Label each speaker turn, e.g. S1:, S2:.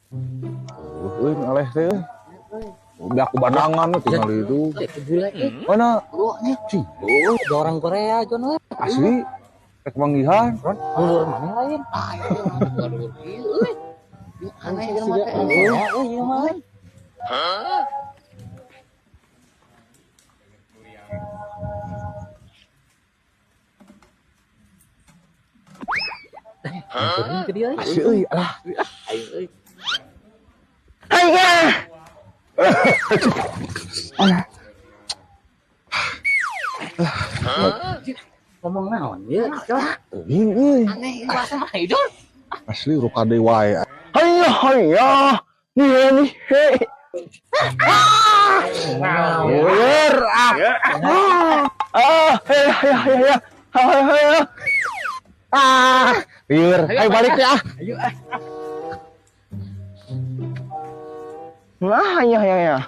S1: Euy, aleh teh. Udah aku bandangan tinggal itu.
S2: Bule euy.
S1: Mana?
S2: Nya.
S1: Cing,
S2: Ada orang Korea Jon euy.
S1: Asli. Rek manggihan.
S2: Dulur mana lain?
S3: Ah, iya, dulur ieu euy. Aneh jelema teh.
S2: Korea euy ieu mah euy. Hah? Ke dia euy.
S1: Asli euy, alah.
S3: Ayo euy.
S2: Ngomong naon ieu?
S1: Euy, euy.
S3: Aneh ieu bahasa mah Jon.
S1: Asli rukade wae. Hayya hayya. Nih nih he. Lieur ah. Ah, hey hey hey hey. Hey hey. Ah, lieur. Ayo balik ya.
S2: Ayo ah.
S1: Wah, ya ya ya.